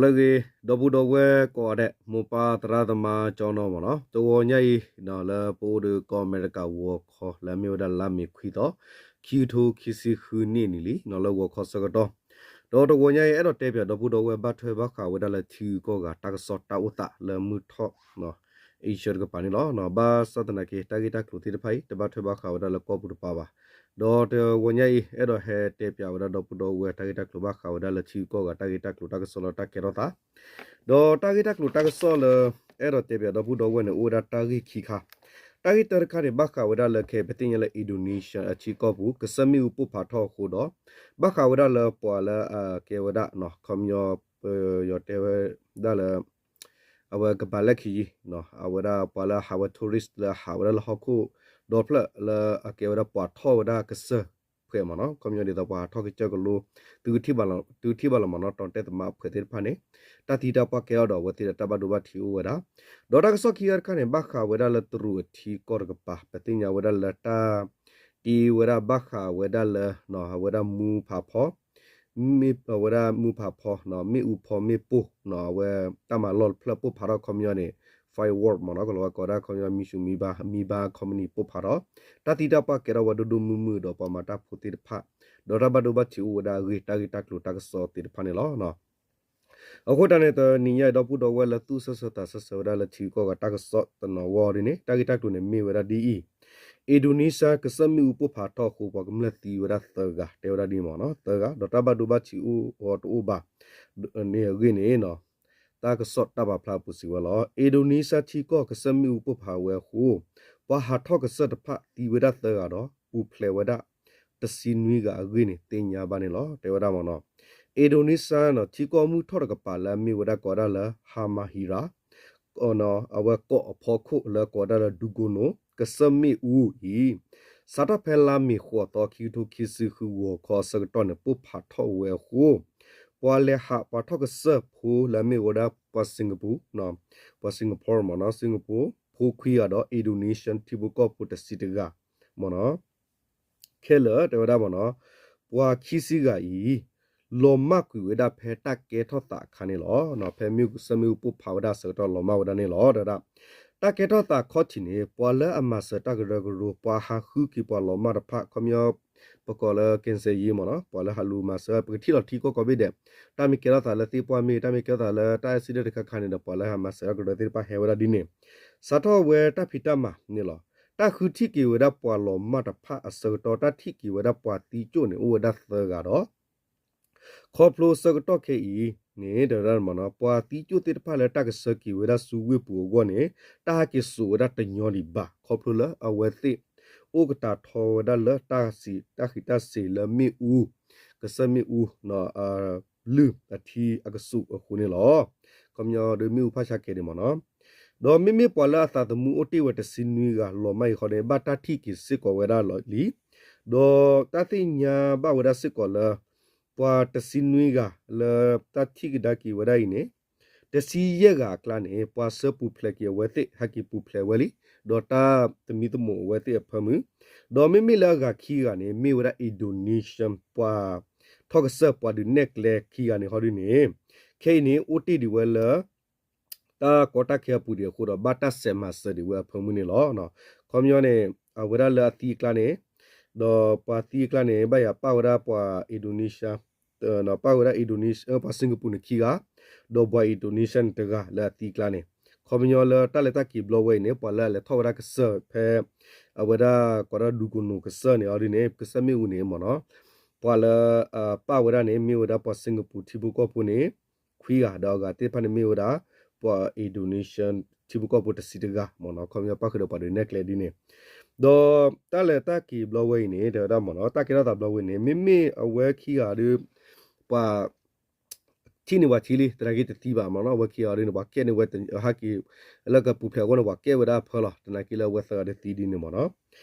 လၢဂ့ၤ ဒီပုၢ်ဒီဝဲၢ်ကိးဂၤဒဲး မိၢ်ပၢ်သရၣ်သမါကၠီနီၤမ့ၢ်နီၤ, တဂီၤညါအံၤ လၢပအိၣ်ဒီးကီၢ်အမဲရကၤဂီၤခီ လၢအမ့ၢ်ဝဲဒၣ်လါမ့ၤခွံသီ ခံကထိခံဆံဃုနံၣ်န့ၣ်လံ လၢဂီၤခီဆၢကတီၢ်, ဒီးတဂီၤညါအံၤ အဲၣ်ဒိးတဲပၠးဒီပုၢ်ဒီဝဲၢ်ဘၣ်ထွဲဘၣ်ဃးဝဲဒၣ်လၢထံဂုၤကီၢ်ဂၤတၢ်ကစီၣ်တၢ်အိၣ်သးလၢမုၢ်ထီၣ် အ့ရှၢတကပၤန့ၣ်လီၤ. ဘၣ်ဆၣ်သနာ်က့ တၢ်ဂ့ၢ်တၢ်ကျိၤသ့ၣ်တဖၣ်အံၤ တဘၣ်ထွဲဘၣ်ဃးဝဲဒၣ်လၢကီၢ်ပူၤတပၤဘၣ်. ဒီးတဂီၤညါအံၤ အဲၣ်ဒိးဟဲတဲပၠးဝဲဒၣ်ဒီပုၢ်ဒီဝဲၢ်တၢ်ဂ့ၢ်တၢ်ကျိၤဘၣ်ဃးဝဲဒၣ်လၢထံဂုၤကီၢ်ဂၤတၢ်ဂ့ၢ်တၢ်ကျိၤတၢ်ကစီၣ်လၢတၢ်ကဲထီၣ်သး, ဒီးတၢ်ဂ့ၢ်တၢ်ကျိၤတၢ်ကစီၣ်လၢ အဲၣ်ဒိးတဲပၠးဒီပုၢ်ဒီဝဲၢ်န့ၣ် အိၣ်ဝဲဒၣ်တၢ်ဂ့ၢ်ခံခါ, တၢ်ဂ့ၢ်တၢတခါန့ၣ် ဘၣ်ဃးဝဲဒၣ်လၢခဲအံၤ ပသ့ၣ်ညါလၢ Indonesia အထံကီၢ်ပူၤ ကစၢၢ်မ့ၣ်အူပိၢ်ဖးထီၣ်အဃိဒီး ဘၣ်ဃးဝဲဒၣ်လၢပှၤလၢအကဲဝဲဒၣ် ခီပညီ ပယီၤတဲဝဲဒၣ်လၢ အဝဲကဘၣ်လဲၣ်ခံယံၤ အဝဲဒၣ်ပှၤလၢဟးဝဲ tourist လၢဟးဝဲဒၣ်လၢဟီၣ်ခိၣ်ဒီဖျၢၣ်လၢအကဲဝဲဒၣ်ပှၤထီၣ်ဝဲဒၣ်ကစၢၢ်ဖှဲးမ့ၢ်နီၤ, ခီပညီဒ်သိးပှၤထီၣ်ကစၢၢ်ကလိ သုကထံၣ်ဘၣ်လီၤမ့ၢ်နီၤ, တီတဲသမားအဖှဲးသ့ၣ်တဖၣ်န့ၣ် တၢ်သံတၢ်ပှၢ်ကဲထီၣ်ဒီးအဝဲသ့ၣ်ဒီးတၢ်ဘၣ်ဒိဘၣ်ထံးအိၣ်ဝဲဒၣ်, ဒီးတၢ်ကစီၣ်ခံခါတခါန့ၣ် ဘၣ်ဃးဝဲဒၣ်လၢတရူးအထံကီၢ်တကပၤ ပသ့ၣ်ညါဝဲဒၣ်လၢတၢ် တ့ဝဲဒၣ်ဘၣ်ဃးဝဲဒၣ်လၢ အဝဲဒၣ်မူဖးဖီ မ့ၢ်အဝဲဒၣ်မူဖးဖီ မ့ၣ်အူဖီမ့ၣ်ပိၢ် အဝဲတၢ်မၤလီၢ်တဖျၢၣ်ပိၢ်ဖးထီၣ်ခီပညီန့ၣ် firework မ့ၢ်နီၤ, ကလီၤဝဲကိးဒၣ်ခီပညီမံဆူၣ်မံဘါ မံဘါ company ပိၢ်ဖးထီၣ် တၢ်သံတၢ်ပှၢ်ကဲထီၣ်ဝဲဒိၣ်ဒိၣ်မုၢ်မုၢ်ဒီးပှၤမၤတၢ်ဖိသ့ၣ်တဖၣ် ဒီးတၢ်ဘၣ်ဒိဘၣ်ထံးအိၣ်ဝဲဒၣ်အဂ့ၢ် တၢ်ဂ့ၢ်တၢ်ကျိၤတၢ်ကစီၣ်သ့ၣ်တဖၣ်န့ၣ်လီၤ. အဃိတၢ်န့ၣ် တနံၤညါအံၤ ဒီပုၢ်ဒီဝဲၢ်လၢသူၣ်ဆၢဆၢသးဆၢဆၢဝဲဒၣ်လၢထံဂုၤကီၢ်ဂၤတၢ်ကစီၣ်တနီၤဂီၢ်ဒ်န့ၣ် တၢ်ဂ့ၢ်တၢ်ကျိၤန့ၣ်မ့ၢ်ဝဲဒၣ်ဒ်အံၤ, Indonesia ကစၢၢ်မ့ၣ်အူပိၢ်ဖးထီၣ်အဃိ ပှၤကမျၢၢ်သံဝဲဒၣ်သၢဂၤ တဲဝဲဒၣ်ဒ်န့ၣ်မ့ၢ်နီၤ, သၢဂၤ ဒီးတၢ်ဘၣ်ဒိဘၣ်ထံးအိၣ်အီၤတအိၣ်ဘၣ်န့ၣ်အဂ့ၢ်န့ၣ် တၢ်ကစီၣ်တၢ်ပာ်ဖျါအပူၤစံးဝဲလီၤ. Indonesia ထံကီၢ်ကစၢၢ်မ့ၣ်အူပိၢ်ဖးဝဲအဃိ ပှၤဟးထီၣ်ကစၢၢ်တဖၣ်သံဝဲဒၣ်သၢဂၤဒီး ပူၤဖျဲးဝဲဒၣ် တဆံနွံဂၤအဂ့ၢ်န့ၣ် သ့ၣ်ညါဘၣ်န့ၣ်လီၤ တဲဝဲဒၣ်မ့ၢ်နီၤ. Indonesia ထံကီၢ်မုၢ်ထီၣ်တကပၤလၢအမ့ၢ်ဝဲဒၣ်ကိးဝဲဒၣ်လၢ Halmahera အဝဲကီၢ်အဖီခိၣ်လၢကိးဝဲဒၣ်လၢ Dugono ကစၢၢ်မ့ၣ်အူအံၤ စးထီၣ်ဖဲလါမ့ၤဃိးသီ ခံကထိခံဆံဃုဂီၤခီအဆၢကတီၢ်န့ၣ် ပိၢ်ဖးထီၣ်ဝဲအဃိ ပှၤလဲၤဟးပှၤထီၣ်ကစၢၢ်ဖိလၢအမ့ၢ်ဝဲဒၣ်ပှၤ Singapore ပှၤ Singapore မ့ၢ်နီၤ Singapore ဖိခွံဂၤဒီး Indonesian ထံဖိကီၢ်ဖိတဆံတဂၤမ့ၢ်နီၤ ခဲလၢာ်တဲဝဲဒၣ်မ့ၢ်နီၤ ပှၤခံဆံဂၤအံၤ လီၤမၢ်ကွံာ်ဝဲဒၣ်ဖဲတၢ်ကဲထီၣ်သးအခါန့ၣ်လီၤ. ဖဲမ့ၣ်အူကစၢၢ်မ့ၣ်အူပိၢ်ဖးဝဲဒၣ်အဆၢကတီၢ်လီၤမၢ်ဝဲဒၣ်န့ၣ်လီၤ တဲဝဲဒၣ်. တၢ်ကဲထီၣ်သးခီၣ်ထံးန့ၣ် ပှၤလၢအမၤစၢၤတၢ်ကရၢကရိ ပှၤဟးဃုက့ၤပှၤလီၤမၢ်တဖၣ် ခီပညီ ပကိးလၢ ကယ်ဆယ်ရေး မ့ၢ်နီၤ ပှၤလၢဟးလူၤမၤစၢၤ ပကထံၣ်လီၤထံကီၢ်ကိးဘ့ၣ်ဒဲး တၢ်မ့ၢ်ကဲထီၣ်သးလၢသ့ၣ်ပှၢ်မ့ၢ် တၢ်မ့ၢ်ကဲထီၣ်သးလၢတၢ် accident တခါခါန့ၣ်ဒီး ပှၤလၢဟးမၤစၢၤတၢ်ကရၢသ့ၣ်တဖၣ်ဟဲဝဲဒၣ်ဒ်န့ၣ် စးထီၣ်ဝဲတၢ်ဖံးတၢ်မၤန့ၣ်လီၤ. တၢ်ဃုထံၣ်က့ၤဝဲဒၣ်ပှၤလီၤမၢ်တဖၣ်အဆၢကတီၢ် တၢ်ထံၣ်က့ၤဝဲဒၣ်ပှၤသံကၠိၣ်န့ၣ် အိၣ်ဝဲဒၣ်သၢဂၤဒီး ခီဖျိဆၢကတီၢ်ခဲအံၤန့ၣ် တဲဝဲဒၣ်မ့ၢ်နီၤ ပှၤသံကၠိၣ်သ့ၣ်တဖၣ်လၢတၢ်ကဆှၢက့ၤဝဲဒၣ်ဆူဝ့ၢ်ပူၤအဂီၢ်န့ၣ် တၢ်ဟဲက့ၤစိာ်ဝဲဒၣ်တညီဒံးဘၣ် ခီဖျိလၢအဝဲသ့ၣ် အိၣ်ကတၢ်ထီဝဲဒၣ်လၢတၢ်စံး တၢ်ဃံးတၢ်စ့ၤလၢမ့ၣ်အူ ကစၢၢ်မ့ၣ်အူ လုၢ်အထံအကဆူးအဃိန့ၣ်လီၤ. ခီပညီဒီးမ့ၣ်အူဖးဆါကဲဒံးမ့ၢ်နီၤ ဒီးမ့မ့ၢ်ပှၤလၢအသးသမူအိၣ်တ့ၢ်ဝဲတဆံနွံဂၤ လီၤမၢ်အံၤဃီန့ၣ် ဘၣ်တၢ်ထံၣ်က့ၤစ့ၢ်ကီးဝဲဒၣ်လီၤလံ. ဒီးတၢ်သ့ၣ်ညါဘၣ်ဝဲဒၣ်စ့ၢ်ကီးလၢ ပှၤတဆံနွံဂၤလၢတၢ်ထံၣ်ကဒါက့ၤဝဲဒၣ်အံၤန့ၣ် တဆံယဲၢ်ဂၤအကျါန့ၣ် ပှၤဆှၢပူၤဖျဲးက့ၤအဝဲသ့ၣ် ဟဲက့ၤပူၤဖျဲးဝဲလံ ဒီးတၢ်သမံသမိးအဝဲသ့ၣ်အဖၢမုၢ်, ဒီးမ့မ့ၢ်လၢအဂၤခံဂၤန့ၣ် မ့ၢ်ဝဲဒၣ် Indonesian ပှၤထီၣ်ကစၢၢ်ပှၤဒုးနဲၣ်ကျဲခံဂၤန့ၣ်ဟီဒ်န့ၣ် ခဲအံၤန့ၣ် အိၣ်တ့ၢ်ဒံးဝဲလၢ တၢ်ကီတၢ်ခဲအပူၤဒံးအဃိဒီး ဘၣ်တၢ်ဆဲးမၤစၢၤဒံးဝဲအဖၢမုၢ်န့ၣ်လီၤ. ခီပညီန့ၣ် အဝဲဒၣ်လၢအသံအကျါန့ၣ် ဒီးပှၤသံအကျါန့ၣ် ဘၣ်ယၤပၣ်ဝဲဒၣ်ပှၤ Indonesia ပၣ်ဝဲဒၣ် Indonesia ပှၤ Singapore န့ၣ်ခံဂၤ, ဒီးပှၤ Indonesia န့ၣ်တဂၤလၢအသံအကျါန့ၣ်, ခီပညီလၢတၢ်လဲၤတၢ်က့ၤဘျီဝဲအံၤန့ၣ် ပှၤလၢအလဲၤထီၣ်ဝဲဒၣ်ကစၢၢ်ဖဲ အဝဲဒၣ်ကိးဒၣ် Dugono ကစၢၢ်န့ၣ် အီၤဒ်န့ၣ် ကစၢၢ်မ့ၣ်အူန့ၣ်မ့ၢ်နီၤ, ပှၤလၢ ပၣ်ဝဲဒၣ်န့ၣ် မ့ၢ်ဝဲဒၣ်ပှၤ Singapore ထံဖိကီၢ်ဖိန့ၣ် ခွံဂၤ ဒီးအဂၤသ့ၣ်တဖၣ်န့ၣ်မ့ၢ်ဝဲဒၣ် ပှၤ Indonesia ထံဖိကီၢ်ဖိတဆံတဂၤမ့ၢ်နီၤ, ခီပညီပၣ်ဃုာ်ဒီးပှၤဒုးနဲၣ်ကျဲဒ်န့ၣ်, ဒီးတၢ်လဲၤတၢ်က့ၤဘျီဝဲအံၤန့ၣ် တဲဝဲဒၣ်မ့ၢ်နီၤ တၢ်ကဲထီၣ်သးဘျီဝဲန့ၣ် မ့မ့ၢ်အဝဲခံဂၤဒီး ပှၤ ထံၣ်န့ၢ်ပှၤထံလံ သနာ်က့တသံဘၣ်မ့ၢ်နီၤ, အဝဲခံဂၤဒ်န့ၣ် ပှၤကဲန့ၢ်ဝဲဟဲက့ၤ လၢကပူၤဖျဲးအဂီၢ်န့ၣ် ပှၤကဲဝဲဒၣ်အဖၢလီၤ, သနာ်က့လၢအဝဲသၢဂၤဒီးသံဒ်န့ၣ်မ့ၢ်နီၤ,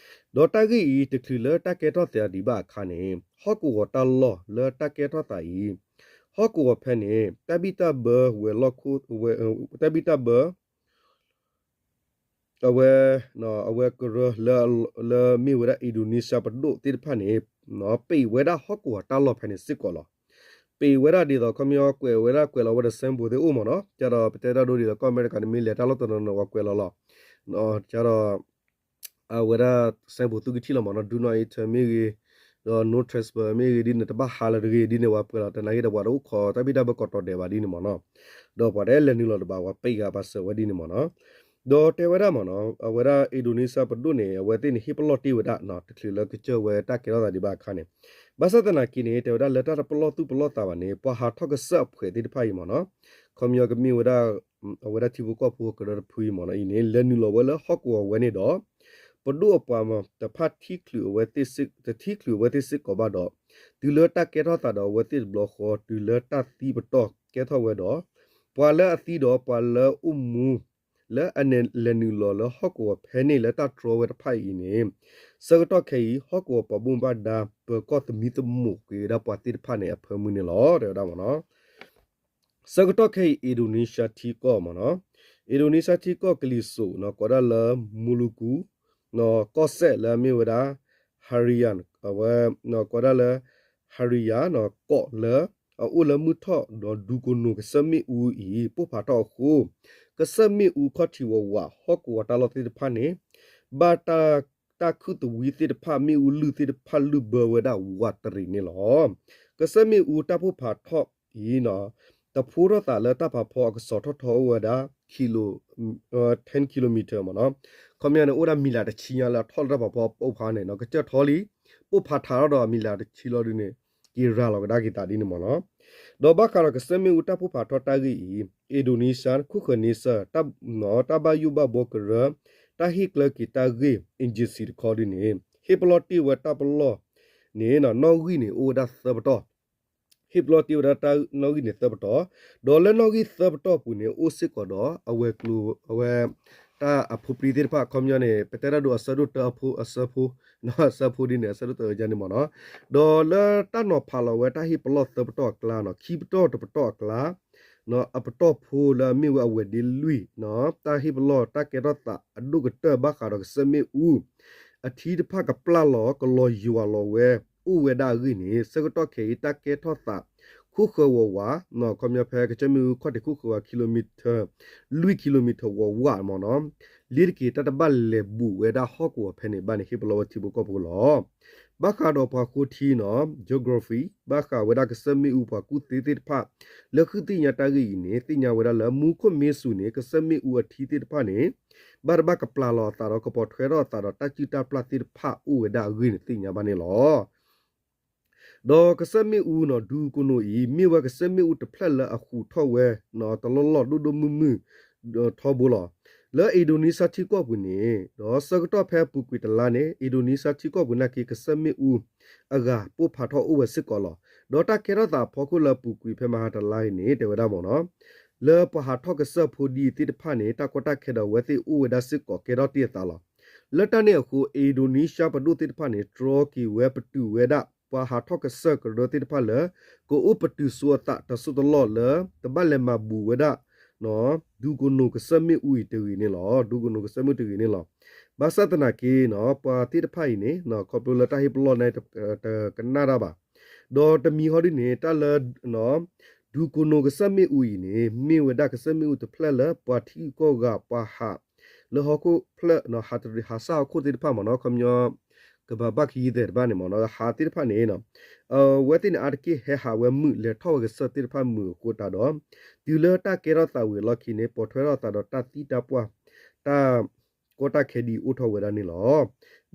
ဒီးတၢ်ဂ့ၢ်အံၤ တချုးလၢတၢ်ကဲထီၣ်သးဒံးဘၣ်အခါန့ၣ် ဟီၣ်ကဝီၤတၢ်လီၢ်လၢတၢ်ကဲထီၣ်သးအံၤ ဟီၣ်ကဝီၤဖဲန့ၣ် တၢ်ဘံၣ်တၢ်ဘၢဝဲၤလီၢ်ခိၣ်, တၢ်ဘံၣ်တၢ်ဘၢ အဝဲ, အဝဲကရၢလၢမ့ၢ်ဝဲဒၣ် Indonesia ပဒိၣ်သ့ၣ်တဖၣ်န့ၣ် ပံးဝဲဒၣ်ဟီၣ်ကဝီၤတၢ်လီၢ်ဖဲန့ၣ်စ့ၢ်ကီးလီၤ. ကွဲးဝဲဒၣ်ဒ်သိး ခီပညီကွဲးဝဲဒၣ် ကွဲးလီၤဝဲဒီး symbol သ့ၣ်အိၣ်မ့ၢ်နီၤ, ကဒီးပတဲတၢ်ဒိဒ်သိး ကီၢ်အမဲရကၤန့ၣ် မ့ၢ်လဲၤတၢ်လီၢ်တနီၤနီၤ ပှၤကွဲးလီၤလီၤ, ကဒီး အဝဲဒၣ် symbol သုကထံၣ်လီၤမ့ၢ်နီၤ, do not enter မ့ၢ်ဂ့ၤ, ဒီး no trespass မ့ၢ်ဂ့ၤ ဒ်န့ၣ် တဘၣ်ဟးလၢၤတဂ့ၤ ဒ်န့ၣ် ပှၤကွဲးလီၤ တနာ်က့ဒီး ပှၤတအိၣ်ခိးတၢ်ဘံၣ်တၢ်ဘၢကီးတီၤဒဲးဘၣ်ဒ်န့ၣ်မ့ၢ်နီၤ, ဒီးပှၤတအဲၣ်လဲၤနုာ်လီၤတဘၣ် ပှၤပံးဂၤပှၤစၢၤဝဲဒ်န့ၣ်မ့ၢ်နီၤ, ဒီးတဲဝဲဒၣ်မ့ၢ်နီၤ အဝဲဒၣ် Indonesia ပဒိၣ်န့ၣ် အဝဲသ့ၣ်န့ၣ် ဟ့ၣ်ပလီၢ်တ့ၢ်ဝဲဒၣ် တချုးလၢကစၢၢ်ဝဲတၢ်ကဲထီၣ်သးဒံးဘၣ်အခါန့ၣ်, ဘၣ်ဆၣ်သနာ်က့န့ၣ် တဲဝဲဒၣ်လၢတၢ်တပလီၢ်သူၣ်ပလီၢ်သးဘၣ်န့ၣ် ပှၤဟးထီၣ်ကစၢၢ်အဖှဲးသ့ၣ်တဖၣ်အံၤမ့ၢ်နီၤ, ခီပညီကမ့ၢ်ဝဲဒၣ် အဝဲဒၣ်ထံဖိကီၢ်ဖိကရၢတဖုအံၤမ့ၢ်နီၤ အံၤန့ၣ် လဲၤနုာ်လီၤဝဲလၢဟီၣ်ကဝီၤဝဲန့ၣ်ဒီး ပဒိၣ်အပှၤတဖၣ်ထံၣ်ချုးအဝဲသ့ၣ် တထံၣ်ချုးအဝဲသ့ၣ်စ့ၢ်ကီးဘၣ်ဒီး တုၤလၢတၢ်ကဲထီၣ်သးဒီးအဝဲသ့ၣ်တဘျီဃီ တုၤလၢတၢ်သံပတီၢ်ကဲထီၣ်ဝဲဒီး ပှၤလၢအသံဒီးပှၤလၢအိၣ်မူ လၢအလဲၤနုာ်လီၤလၢဟီၣ်ကဝီၤဖဲန့ၣ်လၢတၢ်တြီဝဲတဖၣ်အံၤန့ၣ်, ဆၢကတီၢ်ခဲအံၤ ဟီၣ်ကဝီၤပှၤဘၣ်မူဘၣ်ဒါ ပၢၤကီၢ်သမံသမိးက့ၤဝဲဒၣ်ပှၤသ့ၣ်တဖၣ်န့ၣ်အဖၢမုၢ်န့ၣ်လီၤ တဲဝဲဒၣ်မ့ၢ်နီၤ. ဆၢကတီၢ်ခဲအံၤ Indonesia ထံကီၢ်မ့ၢ်နီၤ, Indonesia ထံကီၢ်ကလံၤစိးနီၤ ကိးဒၣ်လၢ Maluku နီၤ ကီၢ်စဲၣ်လၢအမ့ၢ်ဝဲဒၣ် Harian အဝဲ ကိးဒၣ်လၢ Harian နီၤ ကီးလၢ အအိၣ်လၢမုၢ်ထီၣ်ဒီးဒူကနိးကစၢၢ်မ့ၣ်အူအံၤ ပိၢ်ဖးထီၣ်အဃိ ကစၢၢ်မ့ၣ်အူခီၣ်ထံးဝးဝး ဟီၣ်ကဝီၤတၢ်လီၢ်သ့ၣ်တဖၣ်န့ၣ် ဘၣ်တၢ် တၢ်ခုၣ်သဝံသ့ၣ်တဖၣ် မ့ၣ်အူလုၢ်သ့ၣ်တဖၣ်လုၢ်ဘၢဝဲဒၣ်ဝးတရံးန့ၣ်လီၤ. ကစၢၢ်မ့ၣ်အူတၢ်ပိၢ်ဖးထီၣ်အံၤနီၤ တဖိထီၣ်သးလၢတၢ်ဖးဖီအကစီၤထီၣ်ထီအိၣ်ဝဲဒၣ် ten kilometer မ့ၢ်နီၤ. ခီပညီန့ၣ် အိၣ်ဒၣ်မံၤလးတဆံညါလၢအထီၣ်လၢတၢ်ဖးဖီအပိၢ်ဖးန့ၣ်နီၤ ကစၢၢ်ထီလံ ပိၢ်ဖးထးထီၣ်ဒီးမံၤလးတဆံလီၤဒုန့ၣ် က့ၤရၤလီၤကဒါက့ၤသးဒ်န့ၣ်မ့ၢ်နီၤ. ဒီးဘၣ်ဃးဒီးကစၢၢ်မ့ၣ်အူတၢ်ပိၢ်ဖးထီၣ်တၢ်ဂ့ၢ်အံၤ Indonesia ခိၣ်ဃၢၤန့ဆၢၣ် တၢ်ဘၣ်ယိၣ်ဘၣ်ဘှီကရၢ တၢ်ဟ့ၣ်ကျၢၤက့ၤတၢ်ဂ့ၢ် agency တခီဒ်န့ၣ် ဟ့ၣ်ပလီၢ်တ့ၢ်ဝဲတၢ်ပလီၢ်န့ၣ် နီၣ်ဂံၢ်န့ၣ် အိၣ်ဝဲဒၣ်သၢပတီၢ် ဟ့ၣ်ပလီၢ်တ့ၢ်ဝဲဒၣ်တၢ်နီၣ်ဂံၢ်န့ၣ်သၢပတီၢ်, ဒီးလၢနီၣ်ဂံၢ်သၢပတီၢ်အပူၤန့ၣ် အိၣ်စ့ၢ်ကီးဒီး အဝဲၤကျိၤ အဝဲ တၢ်အဖိပြံသ့ၣ်တဖၣ် ခီပညီန့ၣ် ပတဲတၢ်ဒိအဆၢဒိၣ်တၢအဖိအဆၢဖိ အဆၢဖိဒ်န့ၣ် အဆၢဒိၣ်တၢအယါန့ၣ်မ့ၢ်နီၤ, ဒီးလၢတၢ်နီၤဖးလီၤဝဲတၢ်ဟ့ၣ်ပလီၢ်သၢပတီၢ်အကျါနီၤ ခံပတီၢ်တပတီၢ်အကျါ အပတီၢ်ဖိလၢအမ့ၢ်ဝဲအဝဲၤဒ့လွံၢ် တၢ်ဟ့ၣ်ပလီၢ်တၢ်ကဲထီၣ်သးအဒိၣ်ကတၢၢ်ဘၣ်ဃးဒီးကစၢၢ်မ့ၣ်အူ အထံတဖၣ်ကပျၢ်လီၤကလီၤယွၤလီၤဝဲ အိၣ်ဝဲဒၣ်အဂ့ၢ်န့ၣ် ဆၢကတီၢ်ခဲအံၤတၢ်ကဲထီၣ်သး ခိၣ်ဃၢၤဝးဝး ခီပညီဖဲကစၢၢ်မ့ၣ်အူခီၣ်ထံးခိၣ်ဃၢၤဝး kilometer လွံၢ် kilometer ဝးဝးမ့ၢ်နီၤ လ့ၤတက့ၤတၢ်တဘၣ်လဲၤဘူးဝဲဒၣ်ဟီၣ်ကဝီၤဖဲန့ၣ်ဘၣ်န့ၣ် ဟ့ၣ်ပလီၢ်ဝဲထံဖိကီၢ်ဖိလီၤ. ဘၣ်ဃးဒီးပှၤဃိထံနီၤ geography ဘၣ်ဃးဝဲဒၣ်ကစၢၢ်မ့ၣ်အူပှၤကူၣ်သ့သ့ၣ်တဖၣ် လၢဃုသ့ၣ်ညါတၢ်ဂ့ၢ်အံၤန့ၣ် သ့ၣ်ညါဝဲဒၣ်လၢမူခိၣ်မ့ၢ်စူၤန့ၣ် ကစၢၢ်မ့ၣ်အူအထံသ့ၣ်တဖၣ်န့ၣ် ဘၣ်တဘၣ်ကပျၢ်လီၤအသးဒီးကပိာ်ထွဲထီၣ်အသးဒီးတၢ်စုၣ်တၢ်ပျၢ်သ့ၣ်တဖၣ်အိၣ်ဝဲဒၣ်အဂ့ၢ်န့ၣ်သ့ၣ်ညါဘၣ်န့ၣ်လီၤ. ဒီးကစၢၢ်မ့ၣ်အူနီၤ ဒူကနိးအံၤ မ့ၢ်ဝဲကစၢၢ်မ့ၣ်အူတဖျၢၣ်လၢအဃုာ်ထီၣ်ဝဲ တလီၢ်လီၢ်ဒိၣ်ဒိၣ်မုၢ်မုၢ် ထီဘိလီၤ. လၢ Indonesia ထံကီၢ်ပူၤန့ၣ် ဒီးဆၢကတီၢ်ဖဲအပူၤကွံာ်တလါန့ၣ် Indonesia ထံကီၢ်ပူၤနာ်က့ ကစၢၢ်မ့ၣ်အူအဂၤပိၢ်ဖးထီၣ်အိၣ်ဝဲစ့ၢ်ကီးလီၤ. ဒီးတၢ်ကဲထီၣ်သးအဖီခိၣ်လၢအပူၤကွံာ်ဖဲမဟါတလါအံၤန့ၣ် တဲဝဲဒၣ်မ့ၢ်နီၤ လၢပှၤဟးထီၣ်ကစၢၢ်ဖိဒ်အံၤသ့ၣ်တဖၣ်န့ၣ် တၢ်ကီတၢ်ခဲဒီးအဝဲသ့ၣ်အိၣ်ဝဲဒၣ်စ့ၢ်ကီးကဲထီၣ်တ့ၢ်အသးလီၤ. လၢတၢ်န့ၣ်အဃိ Indonesia ပဒိၣ်သ့ၣ်တဖၣ်န့ၣ် တြီက့ၤဝဲပတုာ်ဝဲဒၣ် ပှၤဟးထီၣ်ကစၢၢ်ကရၢသ့ၣ်တဖၣ်လၢ ကအိၣ်ပတုာ်စိအသးတစိၢ်တလီၢ်လၢ တဘၣ်လဲၤမၤဘူးဝဲဒၣ် ဒူကနိးကစၢၢ်မ့ၣ်အူအံၤတဂ့ၤန့ၣ်လီၤ. ဒူကနိးကစၢၢ်မ့ၣ်အူတဂ့ၤန့ၣ်လီၤ. ဘၣ်ဆၣ်သနာ်က့နီၤ ပှၤသ့ၣ်တဖၣ်အံၤန့ၣ် ခီဖျိလၢတၢ်ဟ့ၣ်ပလီၢ်န့ၣ် တကနၣ်တၢ်ဘၣ်. ဒီးတမံၤဃီဒ်န့ၣ် တၢ်လၢ ဒူကနိးကစၢၢ်မ့ၣ်အူအံၤန့ၣ် မ့ၢ်ဝဲဒၣ်ကစၢၢ်မ့ၣ်အူတဖျၢၣ်လၢပှၤထံဂုၤကီၢ်ဂၤ ပှၤဟး လၢဟီၣ်ခိၣ်ဖျၢၣ် ဟးတရံးဟးစၢ်ဟီၣ်ခိၣ်သ့ၣ်တဖၣ်မ့ၢ်နီၤ ခီပညီ ကဘၣ်ဘၣ်ခ့ယံသဲးတဖၣ်န့ၣ်မ့ၢ်နီၤ ဟးသ့ၣ်တဖၣ်န့ၣ် အဝဲသ့ၣ်န့ၣ်အါတက့ၢ်ဟဲဟးဝဲမုာ်လဲၤထီၣ်ဝဲကစၢၢ်သ့ၣ်တဖၣ်မုာ်အဃိသတးဒီး တုၤလၢတၢ်ကဲထီၣ်သးဝံၤအလီၢ်ခံန့ၣ် ပိာ်ထွဲထီၣ်သးဒီးတၢ်သံတၢ်ပှၢ် တၢ်ကီတၢ်ခဲဒ်အံၤအိၣ်ထီၣ်ဝဲဒၣ်န့ၣ်လီၤ.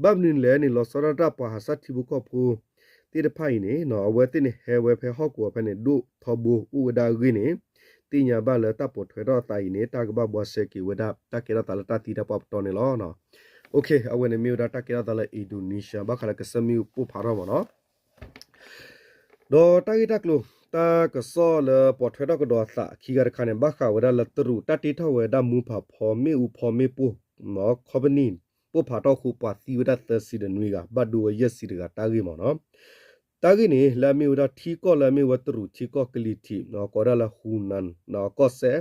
ဘၣ်မနုၤလဲၣ်န့ၣ် လီၤဆီဒၣ်တၢ်ပှၤဟးဆၣ်ထံဖိကီၢ်ဖိသ့ၣ်တဖၣ်အံၤန့ၣ် အဝဲသ့ၣ်န့ၣ်ဟဲဝဲဖဲဟီၣ်ကဝီၤဖဲန့ၣ် ဒိၣ်ထီဘိအိၣ်ဝဲဒၣ်အဂ့ၢ်န့ၣ် သ့ၣ်ညါဘၣ်လၢတၢ်ပိာ်ထွဲထီၣ်အသးအံၤန့ၣ် တၢ်ကဘၣ်ဘှါရှဲက့ၤဝဲဒၣ် တၢ်ကဲထီၣ်သးလၢတၢ်သံတၢ်ပှၢ်ပတီၢ်န့ၣ်လီၤ. အဝဲန့ၣ်မ့ၢ်ဝဲဒၣ်တၢ်ကဲထီၣ်သးလၢ Indonesia ဘၣ်ဃးလၢကစၢၢ်မ့ၣ်အူပိၢ်ဖးထီၣ်မ့ၢ်နီၤ ဒီးတၢ်ဂ့ၢ်တၢ်ကျိၤ တၢ်ကစီၣ်လၢပိာ်ထွဲထီၣ်ကဒီးအသးအခံဂၤတခါန့ၣ် ဘၣ်ဃးဝဲဒၣ်လၢတရူးတၢ်တ့ထီၣ်ဝဲဒၣ်မူဖးဖီ မ့ၣ်အူဖီမ့ၣ်ပိၢ် company ပိၢ်ဖးထီၣ်အဃိ ပှၤသံဝဲဒၣ်သၢဆံဒီးနွံဂၤ ဘၣ်ဒိဝဲယဲၢ်ဆံတဂၤတၢ်ဂ့ၢ်မ့ၢ်နီၤ တၢ်ဂ့ၢ်န့ၣ် လၢအမ့ၢ်ဝဲဒၣ်ထံကီၢ်လၢအမ့ၢ်ဝဲတရူးထံကီၢ်ကလံၤထံး ကိးဒၣ်လၢ Hunan ကီၢ်စဲၣ်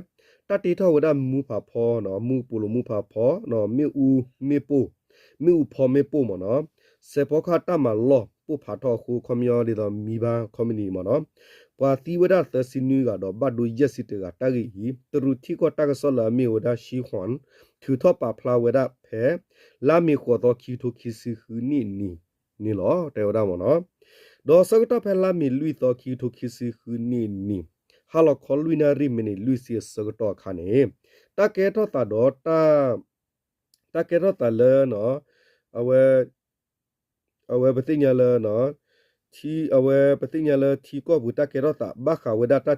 တၢ်တ့ထီၣ်ဝဲဒၣ်မူဖးဖီ မူပိာ်လိာ်မူဖးဖီ မ့ၣ်အူမ့ၣ်ပိၢ် မ့ၣ်အူဖီမ့ၣ်ပိၢ်မ့ၢ်နီၤ စဲးဖီကဟၣ်တၢ်မၤလီၢ်ပိၢ်ဖးထီၣ်အဃိ ခီပညီဒ်သိး မံဘါ company မ့ၢ်နီၤ ပှၤသံဝဲဒၣ်သၢဆံနွံဂၤဒီးဘၣ်ဒိယဲၢ်ဆံတဂၤ တၢ်ဂ့ၢ်အံၤ တရူးထံကီၢ်တၢ်ကစီၣ်လၢအမ့ၢ်ဝဲဒၣ် Xinhua ထုးထီၣ်ပာ်ဖျါဝဲဒၣ်ဖဲ လါမ့ၤဃိးသီခံကထိခံဆံဃုနံၣ်န့ၣ်လီၤ တဲဝဲဒၣ်မ့ၢ်နီၤ. ဒီးဆၢကတီၢ်ဖဲလါမ့ၤလွံၢ်သီခံကထိခံဆံဃုနံၣ်န့ၣ် ဟါလီၤခီလွံၢ်နၣ်ရံၣ်မံးနံးလွံၢ်ဆံအဆၢကတီၢ်အခါန့ၣ် တၢ်ကဲထီၣ်သးဒီး တၢ်ကဲထီၣ်သးလၢ အဝဲ အဝဲပသ့ၣ်ညါလၢ အဝဲပသ့ၣ်ညါလၢထံကီၢ်ပူၤတၢ်ကဲထီၣ်သး ဘၣ်ဃးဝဲဒၣ် တၢ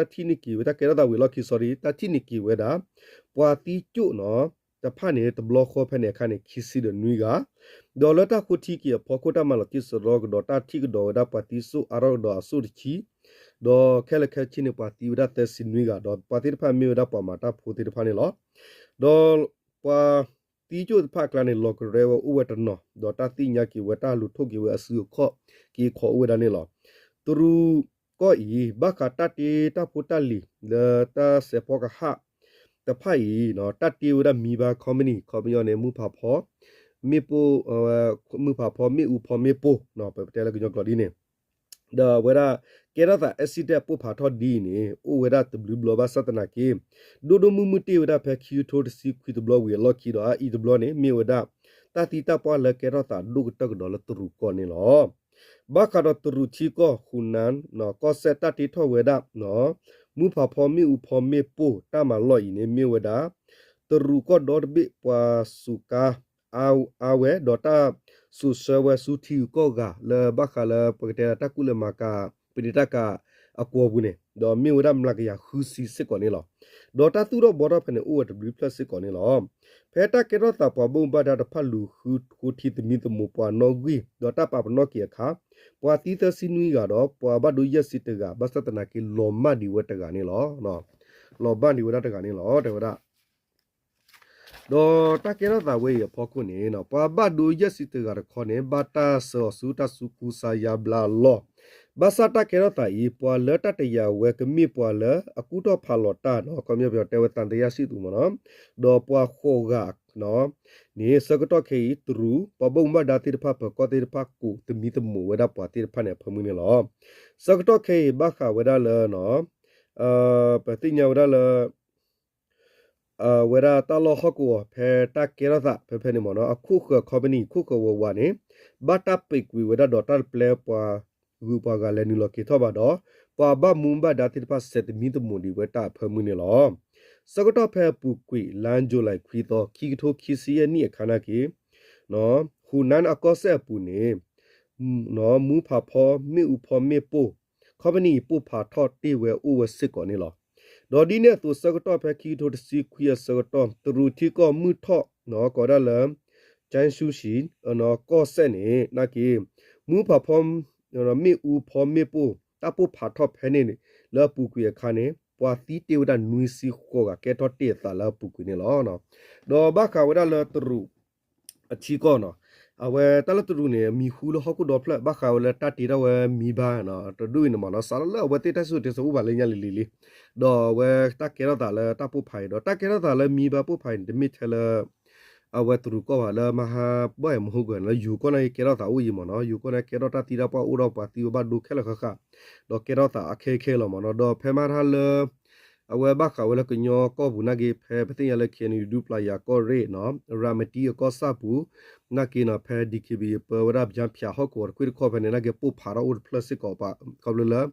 ်ထံၣ်န့ၢ်က့ၤဝဲ တၢ်ကဲထီၣ်သးဝံၤအလီၢ်ခံ sorry တၢ်ထံၣ်န့ၢ်က့ၤဝဲဒၣ် ပှၤသံကၠိၣ်နီၤ တဖၣ်န့ၣ် တဘျီဃီဖဲန့ၣ်အခါန့ၣ် ခံဆံဒီးနွံဂၤ ဒီးလၢတၢ်ဃိထံက့ၤအဖီခိၣ် တၢ်မၤလီၤတံၢ်စရီကဒီး တၢ်ထံၣ်ကဒီးဝဲဒၣ်ပှၤသံစိၣ်အါထီၣ်ကဒီးအစိၣ်တဆံ ဒီးခဲလၢာ်ခဲဆ့န့ၣ် ပှၤသံဝဲဒၣ်သၢဆံနွံဂၤ ဒီးပှၤသ့ၣ်တဖၣ်မ့ၢ်ဝဲဒၣ်ပှၤမၤတၢ်ဖိသ့ၣ်တဖၣ်န့ၣ်လီၤ. ဒီးပှၤသံကၠိၣ်တဖၣ်အကျါန့ၣ် လီၤကရဲဝဲအိၣ်ဝဲတနီၤ ဒီးတၢ်သ့ၣ်ညါက့ၤဝဲ တၢ်လူၤထိၣ်က့ၤဝဲအစုအခီၣ်က့ၤခီအိၣ်ဝဲဒၣ်န့ၣ်လီၤ. တရူးကီၢ်အံၤ ဘၣ်ဃးတၢ်တ့တၢ်ဖိတၢ်လံၤ လၢတၢ်စဲးဖီကဟၣ်တဖၣ်အံၤ တၢ်တ့ဝဲဒၣ်မံဘါ company ခီပညီန့ၣ် မုၢ်ဖးဖီ မ့ၣ်ပိၢ် မုၢ်ဖးဖီ မ့ၣ်အူဖီ မ့ၣ်ပိၢ် ပတဲလၢကညီကျိာ်ဒ်န့ၣ် ဒီးအဝဲဒၣ် ကဲထီၣ်သး accident ပိၢ်ဖးထီၣ်ဒ်အံၤန့ၣ် အိၣ်ဝဲဒၣ်တဘျုးဘျီဘၣ်ဆၣ်သနာ်က့ ဒိၣ်ဒိၣ်မုၢ်မုၢ်တ့ၢ်ဝဲဒၣ်ဖဲခံကထိတဆံခွံတဘျီဝံၤအလီၢ်ခံဒီး အအံၤတဘျီန့ၣ် မ့ၢ်ဝဲဒၣ် တၢ်သံတၢ်ပှၢ်လၢကဲထီၣ်သးဒိၣ်ကတၢၢ်ကဒီးလၢတရူးကီၢ်န့ၣ်လီၤ. ဘၣ်ဃးဒီးတရူးထံကီၢ် Hunan ကီၢ်စဲၣ် တၢ်တ့ထီၣ်ဝဲဒၣ် မုၢ်ဖးဖီ မ့ၣ်အူဖီ မ့ၣ်ပိၢ် တၢ်မၤလီၢ်အံၤန့ၣ် မ့ၢ်ဝဲဒၣ် တရူးကီၢ်ဒီတဘ့ၣ်ပှၤစူးကါ အါဝဲ ဒီးတၢ်စူးဆှၢဝဲဆူထံဂုၤကီၢ်ဂၤလၢဘၣ်ဃးလၢပကတဲတၢ်ကူၣ်လဲၤမၤကၤ ပဒ့တၢ်ကၤအကွီၢ်ပူၤန့ၣ် ဒီးမ့ၢ်ဝဲဒၣ်မျးကယၤဃုဆံစ့ၢ်ကီးန့ၣ်လီၤ. ဒီးတၢ်သူၣ်ထီၣ်ဘှီထီၣ်ဖဲန့ၣ်အိၣ်ဝဲတဘျုးဖျၢၣ်စ့ၢ်ကီးန့ၣ်လီၤ. ဖဲတၢ်ကဲထီၣ်သးပှၤဘၣ်မူဘၣ်ဒါတဖၣ်လူၤဃုဃိထံသမံသမိးပှၤနီၣ်ဂံၢ် ဒီးတၢ်ပာ်ပနီၣ်က့ၤအခါ ပှၤသံသၢဆံနွံဂၤဒီး ပှၤဘၣ်ဒိယဲၢ်ဆံတဂၤ ဘၣ်ဆၣ်သနာ်က့လီၤမၢ်ဒံးဝဲတဂၤန့ၣ်လီၤ. လီၤမၢ်ဒံးဝဲဒၣ်တဂၤန့ၣ်လီၤ တဲဝဲဒၣ် ဒီးတၢ်ကဲထီၣ်သးဝဲအံၤအဖီခိၣ်န့ၣ် ပှၤဘၣ်ဒိယဲၢ်ဆံတဂၤတခီန့ၣ် ဘၣ်တၢ်ဆှၢအီၤဆူတၢ်ဆူးခူစါယါဘျါအလီၢ်. ဘၣ်ဆၣ်တၢ်ကဲထီၣ်သးအံၤ ပှၤလၢတၢ်တယာ်ဝဲကမ့ၢ်ပှၤလၢအကူၣ်ထီၣ်ဖးလီၤတၢ်နီၤ ခီပညီပယီၤတဲဝဲသံသယရှိသူမ့ၢ်နီၤ ဒီးပှၤဃိးဂၤန့ၣ် ဆၢကတီၢ်ခဲအံၤ တရူး ပှၤဘၣ်မူဘၣ်ဒါသ့ၣ်တဖၣ် ပၢၤကီၢ်သ့ၣ်တဖၣ် ကိးသမံသမိးဝဲဒၣ်ပှၤသ့ၣ်တဖၣ်န့ၣ် အဖၢမုၢ်န့ၣ်လီၤ. ဆၢကတီၢ်ခဲအံၤ ဘၣ်ဃးဝဲဒၣ်လၢ ပသ့ၣ်ညါဝဲဒၣ်လၢ ဝဲဒၣ်တၢ်လီၢ်ဟီၣ်ကဝီၤဖဲတၢ်ကဲထီၣ်သးဖဲဖဲန့ၣ်မ့ၢ်နီၤ အခိၣ်ဃၢၤ company ခိၣ်ဃၢၤဝးဝးန့ၣ် ဘၣ်တၢ်ပံးကွံာ်ဝဲဒၣ်ဒီးတၢ်တပျဲပှၤဂုၤပှၤဂၤလဲၤနုာ်လီၤက့ၤထီၣ်ဘၣ်ဒီး ပှၤဘၣ်မူဘၣ်ဒါသ့ၣ်တဖၣ် စဲးသမံသမိးဒံးဝဲတၢ်အဖၢမုၢ်န့ၣ်လီၤ. ဆၢကတီၢ်ဖဲအပူၤကွံာ် လါယူၤလံခွံသီ ခံကထိခံဆံယဲၢ်နံၣ်အခါနာ်က့ ဟူးနၢၣ်အကီၢ်စဲၣ်အပူၤန့ၣ် မူဖးဖီ မ့ၣ်အူဖီ မ့ၣ်ပိၢ် ခီပနံၣ်အံၤ ပိၢ်ဖးထီၣ်တ့ၢ်ဝဲအိၣ်ဝဲစ့ၢ်ကီးန့ၣ်လီၤ. ဒီးဒ်န့ၣ်အသိး ဆၢကတီၢ်ဖဲခံကထိတဆံခွံအဆၢကတီၢ် တရူးထံကီၢ်မုၢ်ထီၣ် ကိးဒၣ်လၢ ကၠၢၣ်ဆူၣ်ရှံ ကီၢ်စဲၣ်န့ၣ် နာ်က့ မူဖးဖီ မ့ၣ်အူဖီ မ့ၣ်ပိၢ် တၢ်ပိၢ်ဖးထီၣ်ဖဲန့ၣ် လၢအပူၤကွံာ်အခါန့ၣ် ပှၤသံတ့ၢ်ဝဲဒၣ်နွံဆံဃိးဂၤ ကဲထီၣ်တ့ၢ်အသးလၢအပူၤကွံာ်န့ၣ်လီၤ. ဒီးဘၣ်ဃးဝဲဒၣ်လၢတရူး အထံကီၢ်နီၤ အဝဲတၢ်လၢတရူးန့ၣ် မံၤဟူလၢဟီၣ်ခိၣ်ဒီဖျၢၣ် ဘၣ်ဃးဝဲလၢတၢ်တ့ထီၣ်ဝဲမံဘါနီၤ တဒူၣ်အံၤန့ၣ်မ့ၢ်နီၤ စးလၢအဝဲသ့ၣ်တၢ်စံၣ်စိၤတဲစိၤအိၣ်ဘၣ်လၢညါလံၤလံၤလံ ဒီးအဝဲတၢ်ကဲထီၣ်သးလၢတၢ်ပိၢ်ဖးအံၤဒီး တၢ်ကဲထီၣ်သးလၢမံဘါပိၢ်ဖးအံၤန့ၣ် တမ့ၢ်ထဲလၢ အဝဲတရူးကီၢ်ဘၣ်လၢမဟါဘၣ်အံၤမဟိဂၢၢ်န့ၣ် လၢယိၤကီၢ်န့ၣ်ကဲထီၣ်သးအိၣ်ယံၤမ့ၢ်နီၤ ယိၤကီၢ်န့ၣ်ကဲထီၣ်တၢ်သံတၢ်ပှၢ်အိၣ်ဒီးပှၤသံဝဲဘၣ်ဒိခဲလၢာ်ဃၣ်ဃၣ် ဒီးကဲထီၣ်သးအခဲခဲလီၤမ့ၢ်နီၤ ဒီးဖဲမဟါတဟါလၢ အဝဲဘၣ်ဃးဝဲလၢကညီကီၢ်ပူၤနာ်က့ ဖဲပသ့ၣ်ညါလၢ KNU ဒူပျၤယၤကီၢ်ရ့ၣ်နီၤ ရၤမတံအကီၢ်ဆၣ်ပူၤ နာ်က့နီၤ ဖဲ DKBA ပၢဝဲဒၣ် ပၠါဖၠးဟီၣ်ကဝီၤတခွ့ၣ်တခီၣ်ဖဲန့ၣ် နာ်က့ပိၢ်ဖးထီၣ်အိၣ်တဖျၢၣ်စ့ၢ်ကီးပှၤ ခီဖျိလၢ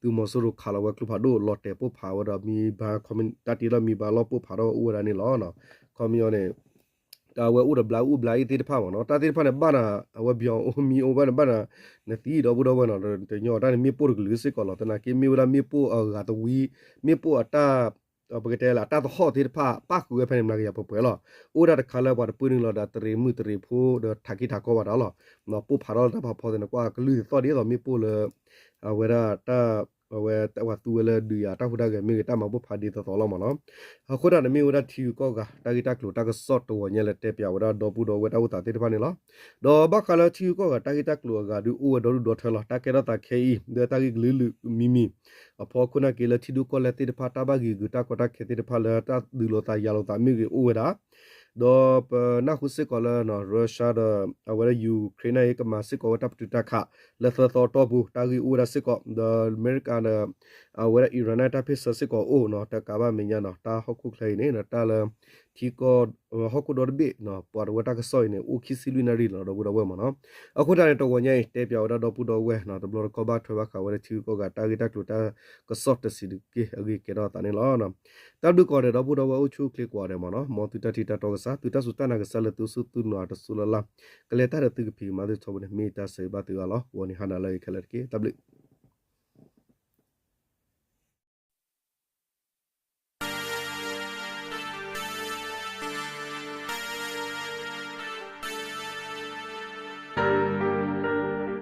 သုးမီၤစိရိၤခးလီၤဝဲကျိဖးဒိၣ်လီၤတဲာ်ပိၢ်ဖးဝဲဒီးမံဘါ တၢ်တ့ထီၣ်မံဘါလီၢ်ပိၢ်ဖးထီၣ်အိၣ်ဝဲဒၣ်န့ၣ်လီၤ. ခီပညီန့ၣ် တၢ်ဝဲအိၣ်ဒီးဘျါအူၣ်ဘျါအ့ၣ်သ့ၣ်တဖၣ်မ့ၢ်နီၤ တၢ်သ့ၣ်တဖၣ်န့ၣ် ဘၣ်နၤ အဝဲဘၣ်အိၣ်မံအိၣ်ဘၣ်န့ၣ် ဘၣ်နၤ နသံဒီပုၢ်ဒီဝဲၢ်နီၤ တညီတၢ်န့ၣ် မ့ၣ်ပိၢ်တကလုာ်စ့ၢ်ကီးလီၤ သနာ်က့မ့ၢ်ဝဲဒၣ်မ့ၣ်ပိၢ်အဂၤတဝံ မ့ၣ်ပိၢ်အတၢ် ပကတဲလၢအတၢ်သဟီၣ်သ့ၣ်တဖၣ် ပၣ်ဃုာ်ဝဲဖဲန့ၣ် မျးကယၤပှဲၤပှဲၤလီၤ. အိၣ်ဒၣ်တခါလၢပှၤတပၢနုာ်လီၤဒီးတရံးမုၢ်တရံးဖိ ဒီးထးက့ၤထးကီဘၣ်တၢ်လီၤ. ပိၢ်ဖးထီၣ်လၢတၢ်ဖးဖီသ့ၣ်န့ၣ် ကွၢ်ကလုၢ်သီၣ်ဒ်သိးမ့ၣ်ပိၢ်လၢ အဝဲဒၣ်တၢ် အဝဲတၢ်ပှၤသူဝဲလၢဒုးယၤတၢ်ဟူးတၢ်ဂဲၤမ့ၢ်ဂ့ၤ တၢ်မၤပိၢ်ဖးဒ်သိးသိးလီၤမ့ၢ်နီၤ. အဃိဒၣ်န့ၣ်မ့ၢ်ဝဲဒၣ်ထံဂုၤကီၢ်ဂၤ တၢ်ဂ့ၢ်တၢ်ကျိၤတၢ်ကစီၣ်တဝီၤညါလၢတဲပၠးဝဲဒၣ်ဒီပုၢ်ဒီဝဲၢ်တၢ်အိၣ်သးသ့ၣ်တဖၣ်န့ၣ်လီၤ. ဒီးဘၣ်ဃးလၢထံဂုၤကီၢ်ဂၤတၢ်ဂ့ၢ်တၢ်ကျိၤအဂၤဒုးအိၣ်ဝဲဒီဒူၣ်ဒီထၢလီၤ. တၢ်ကဲထီၣ်သးခဲအံၤ လၢတၢ်ဂ့ၢ်ကလုာ်လုာ်မံၤမံၤ အဖီခိၣ်နာ်က့လၢထံဒိၣ်ကီၢ်လဲၢ်သ့ၣ်တဖၣ် တၢ်ဘၣ်ဂံာ်ဂုာ်တၢ်ကီတၢ်ခဲသ့ၣ်တဖၣ်လၢတၢ်ဒုးလိာ်သးယၤလိာ်သးမ့ၢ်ဂ့ၤအိၣ်ဝဲဒၣ် ဒီးပနၢ်ဟူစ့ၢ်ကီးလၢ Russia ဒီး အဝဲဒၣ် Ukraine န့ၣ် ကမၤစ့ၢ်ကီးဝဲတၢ်ပတုာ်တၢ်ခး လၢသၢသီအတီၢ်ပူၤ တၢ်ဂ့ၢ်အိၣ်ဝဲဒၣ်စ့ၢ်ကီး ဒီးအမဲရကၤဒီး အဝဲဒၣ် Iran န့ၣ် တၢ်ဖ့ၣ်ဆၢစ့ၢ်ကီးအိၣ်နီၤ တကးဘၣ်မဲာ်ညါနီၤ တၢ်ဟီၣ်ခိၣ်ချၢအံၤန့ၣ် တၢ်လၢ ထံကီၢ် ဟီၣ်ခိၣ်ဒီတဘ့ၣ် ပှၤတဝဲတၢ်ကစီၣ်အံၤန့ၣ် အိၣ်ခံဆံလွံၢ်နၣ်ရံၣ်လီၤ ဒီပုၢ်ဒီဝဲၢ်မ့ၢ်နီၤ. အဃိသတးန့ၣ် တဂီၤညါအံၤ တဲပၠးဝဲဒၣ်ဒီပုၢ်ဒီဝဲၢ်နီၤ တဘျီတခီၣ်ဘၣ်ထွဲဘၣ်ဃးဝဲဒၣ်ထံဂုၤကီၢ်ဂၤတၢ်ဂ့ၢ်တၢ်ကျိၤတၢ်ကစီၣ်တဆံးတက့ၢ်အဂ့ၢ်ကဲထီၣ်အသးန့ၣ်လီၤ. တၢ်ဘျုးကိးဂၤဒဲး ဒီပုၢ်ဒီဝဲၢ်အိၣ်ဆူၣ်အိၣ်ချ့ကိးဂၤဒဲးမ့ၢ်နီၤ မ်သုတၢ်ထံၣ်တၢ်တီကစၢ် သုတၢ်စူၢ်တၢ်နာ်ကစၢ်လၢသုအိၣ်ဆူၣ်သုနုာ်အတစိၢ်လၢ်လၢ် ကလဲၤတၢ်ဒီးသုကဖံးကမၤသုထီဘိန့ၣ် မ့ၢ်တၢ်ဆၢဂ့ၤဘၣ်သုဂၤလီၤ. ဂီၤန့ၣ်ဟါနၤလၢအဂ့ၤခဲလၢာ်တက့ၢ်. တၢ်ဘျုး